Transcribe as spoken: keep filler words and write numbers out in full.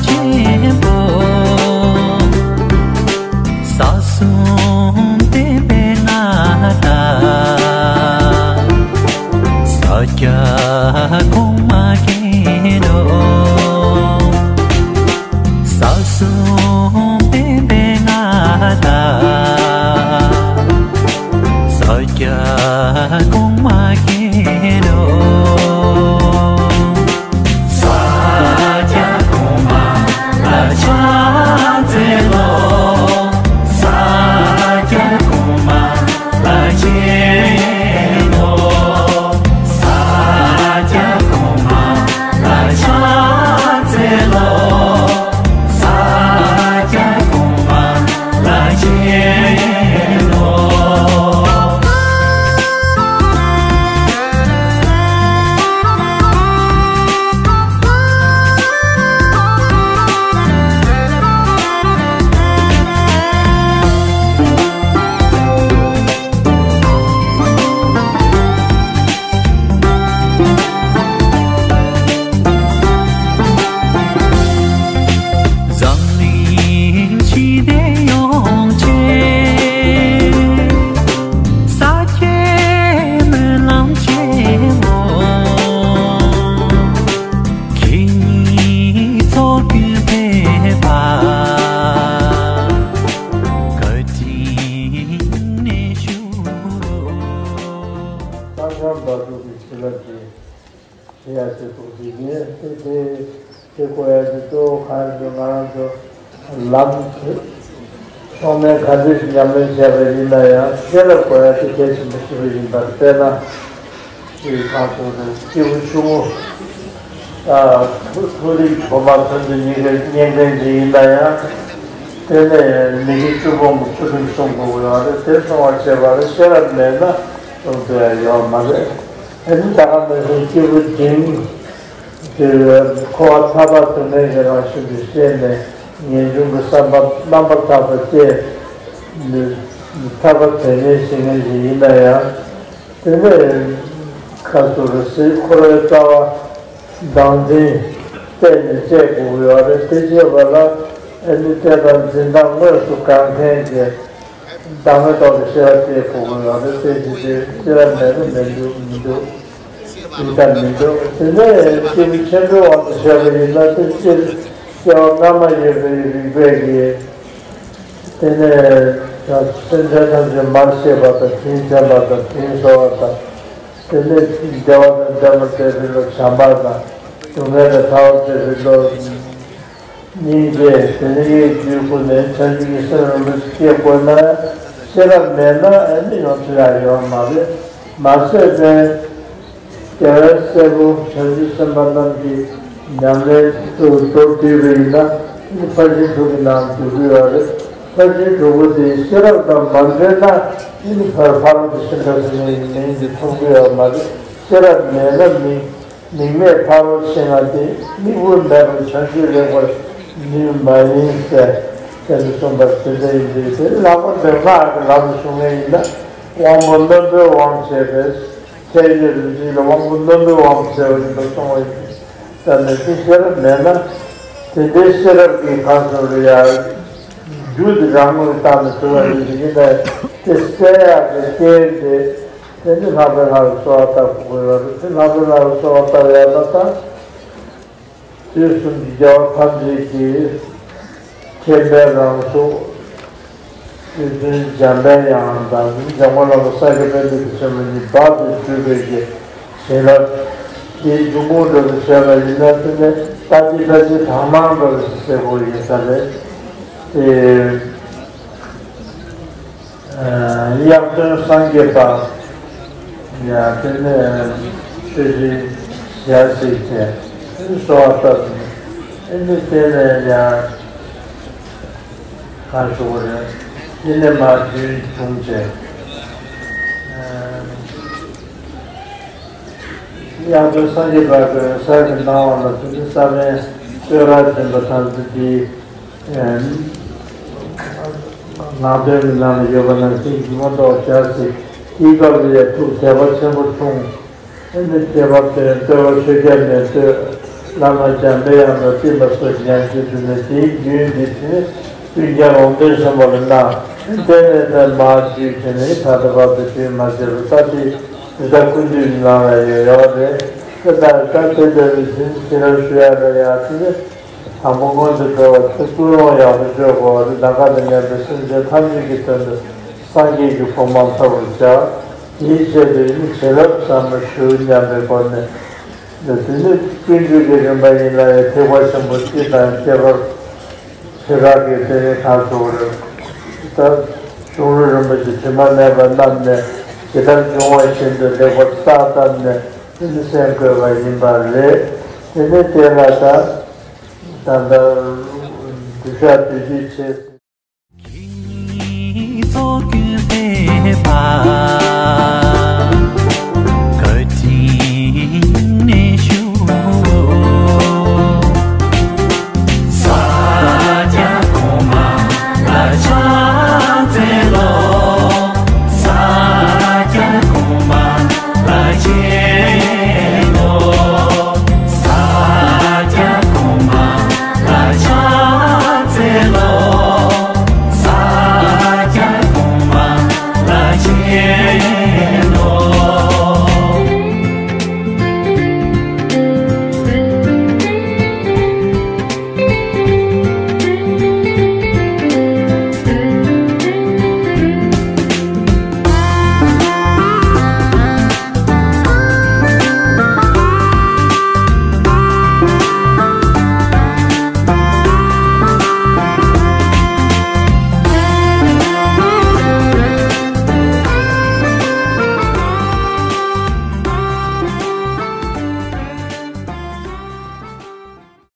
ཆེན་པོ། ས་གསུམ་བསྟན་པའི་མངའ་བདག་ས་སྐྱ་གོང་མ་མཁྱེན་ནོ། ས་གསུམ་བསྟན་པའི་མངའ་བདག་ས་སྐྱ་གོང་མ་མཁྱེན་ནོ། ས་སྐྱ་གོང་མ་ལ་ཕྱག་འཚལ་ལོ། ས་སྐྱ་གོང་མ་ལ་མཁྱེན་ནོ། ས་སྐྱ་གོང་མ་ལ་ཕྱག་འཚལ་ལོ། ས་སྐྱ་གོང་མ་ལ་མཁྱེན་ནོ། འཛམ་གླིང་ཞི་བདེ་ཡོང་ཆེད། ས་སྐྱའི་སྨོན་ལམ་ཆེན་མོ། ཁྱེད་ཉིད་ཚོགས་ཀུན་ཕེབས་པར་བཀའ་དྲིན་ནས་ཞུ། ས་མཚམས་བར་དུ་གི་བྱིན་རླབས་ཀྱི་ཞེས་ཡ་ཞེས་སོགས་ཀྱི་ཡིན། དེ་དེ་དེ་གོ་ཡ་གི་གཙོ་བོ་གང་ཡིན་ང་རང་ཚོ་ལམ་ཕྱོགས་ནས་ག་འདྲ་ཞིག་ཉམས་ལེན་བྱས་པ་ཡིན་ན་ཡང་ཤེས་རབ་གོ་ཡ་དེ་གལ་ཆེན་པོ་ཞིག་ཡིན་པར། དཔེར་ན་ཅིག་གང་སོགས་དེ་སྐྱེས་བུ་ཆུང་ངུ་ཨ་ཐུ་ཐུ་རིག་གོང་མ་ཚོ་འདི་གཉིས་ཀའི་གཉེན་ཕན་ཅིག་ཡིན་ན་ཡང་དེ་ནས་མི་དགེ་བཅུ་སྤོང་གི་ཚུལ་ཁྲིམས་སྲུང་དགོས་ཀྱི་ཡོད་རེད། དེ་སྲུང་བ་བྱས་པ་ལ་ཤེས་རབ་མེད་ན་སྲུང་ཐུབ་ཡ་ཡོད་མ་རེད། ཨ་ནི་ད་ག་ནང་བཞིན་སྐྱེས་བུ་འབྲིང་དེ་འཁོར་བ་ཐར་པ་དོན་ལྡན་གྱི་རང་བཞིན་དུ་ཤེས་ནས་ངེས་འབྱུང་གི་བསམ་པ་རྣམ་པར་དག་པ་སྐྱེས་ནས་ཐར་པ་དོན་ལྡན་ཞིག་ངེས་ཤིག་ཡིན་ན་ཡང་དེ་ནས་ཁ་སོ་རུ་སྲིད་འཁོར་བའི་རྩ་བ་བདག་འཛིན་གཏད་ནས་བཅད་དགོས་ཀྱི་ཡོད་རེད། དེ་བྱེད་པ་ལ་ཨ་ནི་གཏད་དང་འཛིན་སྟངས་དངོས་སུ་གང་མཁན་གྱི་བདག་མེད་རྟོགས་པའི་ཤེས་རབ་དེ་དགོས་ཀྱི་ཡོད་རེད། དེ་བཞིན་དུ་ཤེས་རབ་མེད་ན་མི་འདུག་མི་འདུག་ཡིན་དང་མི་འདུག་དེ་ནས་སྐྱེས་བུ་ཆེན་པོའི་དབང་དུ་བྱས་པ་ཡིན་ན་དེ་སྐྱེ་སྐྱེ་བ་སྔ་མ་ཡོད་པའི་རིགས་པས་ཀྱི་དེ་ནས་སེམས་ཅན་ཐམས་ཅད་མར་ཤེས་པ་དང་དྲིན་དྲན་པ་དང་དྲིན་གཟོ་བ་དང་། དེ་ནས་བདེ་བ་དང་ལྡན་པར་མཛད་པའི་བློ་བྱམས་པ་དང་། སྡུག་བསྔལ་ལས་ཐར་བར་མཛད་པའི་བློ་སྙིང་རྗེ། དེ་ནས་ཡིད་བདེ་ཀུན་ནས་བྱང་ཆུབ་ཀྱི་སེམས་རིན་པོ་ཆེ་སྐྱེ་དགོས་ན་ཤེས་རབ་མེད་ན་ཨ་ནི་ཡོང་ཐུབ་ཡ་ཡོད་མ་རེད། མ་ཟད་པའི་རྒྱལ་བའི་སྲས་པོ་བྱང་ཆུབ་སེམས་དཔའ་རྣམས་ཀྱི་ཉམས་ལེན་དུ་མདོར་བསྡུས་པ་ཡིན་ན་ཕར་ཕྱིན་དྲུག་གི་ནང་འཇུག་གི་ཡོད་རེད། ཕར་ཕྱིན་དྲུག་པོ་དེ་ཤེས་རབ་དང་མ་འབྲེལ་ན་ཨ་ནི་ཕར་ཕ་རོལ་ཏུ་ཕྱིན་དྲུག་ཟེར་ནས་ཡིན་ནའི་འདི་ཐོབ་ཀྱི་ཡོད་མ་རེད། ཤེས་རབ་མེད་ན་མི་མིག་མེད་ཕ་རོལ་ཕྱིན་ལ་དེ་དམིགས་བུ་མེད་པར་བྱང་ཆུབ་ལེགས་པར་ནུས་མ་ཡིན་ཟེར་དེ་ནི་གསུངས་པར་དེ་འདྲ་ཡིན་དུས་དེ་ལྷག་པར་དུ་སྔགས་ཀྱི་ལམ་དུ་ཞུགས་ངེས་ཡིན་ན་དབང་པོ་རྣོན་པོའི་དབང་བྱས་པས་ཁྱད་ཡོད་རིགས་ཅིག་ལ་དབང་པོ་རྣོན་པོའི་དབང་བྱས་པ་ཡིན་པར་གསུངས་པ་ཡིན། ད་ནི་དེ་ཤེས་རབ་མེད་ན་དེ་འདྲའི་ཤེས་རབ་ཀྱི་ཁ་སོ་རུ་ཡ་རྒྱུ་དེ་རང་ངོས་བཏང་ནས་ཐུབ་པ་ཡིན་དུས་ཡིན་ན་དེ་གསལ་ཡག་གི་རྐྱེན་དེ། དེ་ནི་ལྷག་པའི་ལྷ་ལ་གསོལ་བ་བཏབ་དགོས་ཡོད་རེད། དེ་ལྷག་པའི་ལྷ་ལ་གསོལ་བ་བཏབ་ཡ་ལ་ད་དུས་གསུམ་གྱི་རྒྱལ་བ་ཐམས་ཅད་ཀྱི་མཁྱེན་པའི་རང་གཟུགས། རྗེ་བཙུན་འཇམ་པའི་དབྱངས་དང་འཇམ་མགོན་བླ་མ་ས་སྐྱ་པཎྜི་ཏ་ཆེན་པོ་གཉིས་བར་དུ་གྱུར་པའི་གི་བྱིན་རླབས་དེའི་འབྱུང་ཁུངས་འདྲ་བོ་བྱས་པ་ཡིན་ན་དེ་ནི་ལྟ་ཅི་ལྟ་ཅི་དྭངས་མ་འདྲ་བོ་ཞིག་གསལ་པོ་ཡིན་ས་རེད། དེ། དབྱར་སྟོན་སངས་རྒྱས་པ་ཡང་དེ་ནས་ཆོས་རྗེ་ཞལ་གཟིགས་བྱས་གསོལ་བ་བཏབ་ནས་ཨེ་ནི་དེ་ནས་ཡང་གང་ཞུ་དགོས་རེད། དེ་ནས་མར་རྒྱུན་བྱུང་བྱས། དབྱར་སྟོན་སངས་རྒྱས་པ་གི་ས་གི་སྣང་བ་ལ་དེ་ནི་ས་བོན་བསྟོད་ར་འཛིན་པ་དང་དེ་དེའི། ནང་དོན་གྱི་ནང་ལ་ཡོད་པ་ནང་བཞིན་གྱི་མངོན་རྟོགས་བྱ་ཟེར། དེའི་སྐབས་ལ་ཡང་ཐུགས་དད་པ་ཆེན་པོ་བྱུང་། ཨེ་ནི་དད་པ་དེ་བསྟོད་པ་ཆོས་རྒྱལ་ནས་བསྟོད། བླ་མ་འཇམ་པའི་དབྱངས་དང་བསྟན་པ་སོགས་ཀྱི་ཉམས་ཀྱིས་བསྡུས་ནས་དེའི་རྒྱུན་འདི་ཕྱིན་ཀུན་ཀྱང་ལུང་བསྟན་ཆེན་པོ་ལ་གནང་། དེ་ནས་ད་མར་བརྒྱུད་བྱས་ནས་ད་ལྟ་བར་དུ་རྒྱུན་མ་ཆད་པར་ད་དེ་འདི་ལྟར་ཀུན་འདུས་ཀྱི་ནང་ལ་ཡོད་ཡོད་རེད། དེ་ལྟར་ད་དེ་འདྲ་བའི་ཕྱིན་ཕྱི་རབས་ཞུ་ཡ་ལ་ཡང་དེ་ནི། དང་པོ་སྔོན་དུ་འགྲོ་བ་དེ་ཀུན་སློང་ཡག་པོ་བཅོས་དགོས་པ་རེད། ནམ་མཁའ་དང་མཉམ་པའི་སེམས་ཅན་ཐམས་ཅད་ཀྱི་དོན་དུ་སངས་རྒྱས་ཀྱི་གོ་འཕང་ཐོབ་པར་བྱ། དེའི་ཆེད་དུ་ཡིན་བྱིན་རླབས་ཟབ་མོ་ཞུ་སྙམ་པའི་སྒོ་ནས། དེ་ནི་ཀུན་འདུས་ཀྱི་རིམ་པ་ཡིན་ལ་ཡང་ཐེག་པ་ཆེན་པོ་སྤྱི་དང་ཁྱད་པར་ཞེ་དྲག་གི་དེ་ནི་གང་བྱུང་བར། ད་གཞུང་ལུགས་རིན་པོ་ཆེ་དྲི་མ་མེད་པ་རྣམས་ནས་ཇི་ལྟར་འབྱུང་བ་བཞིན་དུ་ལེགས་པར་བརྟག་བཏབ་ནས་དེ་ནི་གསན་དགོས་པ་ཡིན་པ་རེད། དེ་ནི་དེ་ལ་ད། ད་ལྟ་གདུལ་བྱ་དུས་ཀྱི་ཆེད། ཚོགས་ཀུན་ཕེབས་པ།